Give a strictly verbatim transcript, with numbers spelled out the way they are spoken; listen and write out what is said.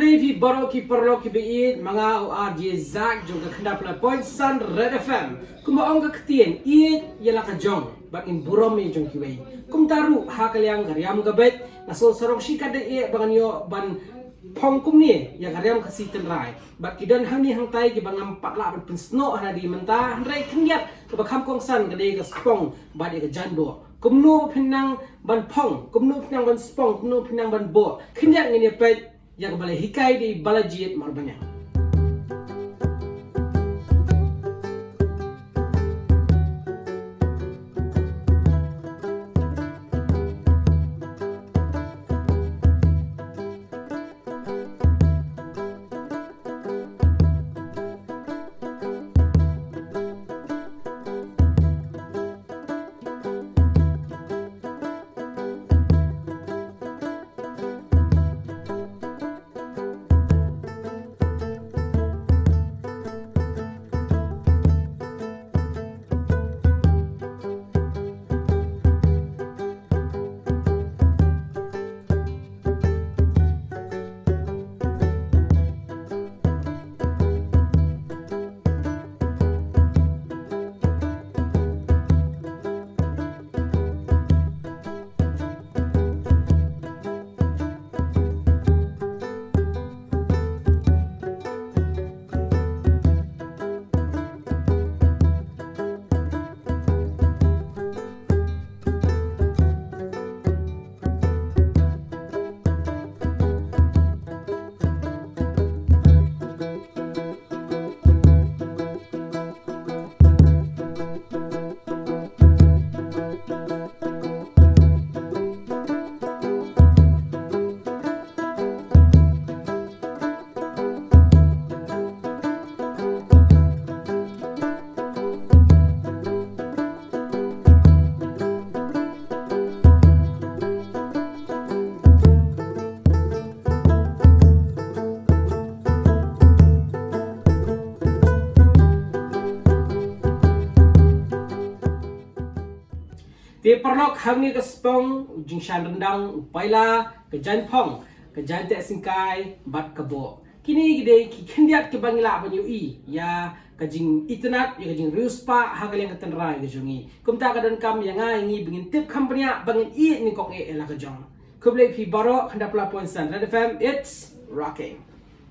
Phi baroh ki paralok kiba ïeit, ma nga u R J Zak jong ka khyndaiphew lai point san Red F M. Kumba ong ka ktien, ïeit ïa la ka jong bad ngin burom ïa jong kiwei. Kumta ruh ha ka liang ka riam ka beit, nga sngewsarong shikatdei ba ngan ïoh ban phong kumne ïa ka riam Khasi tynrai. Bad ki don hangne hangtai kiba ngam pat lah ban pynsnoh hana dei mynta, hynrei khyndiat kaba kham kongsan ka dei ka spong bad ïa ka janboh. Kumno phin nang ban phong, kumno phin nang ban spong, kumno phin nang ban boh. Khyndiat ngin ïa peit ïa kaba la hikai da i Balajied Marbaniang. Te paralok, hangne ka spong, u jingshan ryndang, u paila, ka jaiñphong, ka jaiñteh syngkai bad ka boh. Kine ki dei ki khyndiat kiba ngi lah ban ïohi ïa ka jingitynnad, ïa ka jingriewspah ha ka liang ka tynrai ka jong ngi. Kumta ka donkam ïa nga ïa ngi ba ngin tip kham bniah, ba ngin ïeit nyngkong eh ïa la ka jong. Khublei phi baroh, khyndaiphew lai point san Red F M, it's rocking.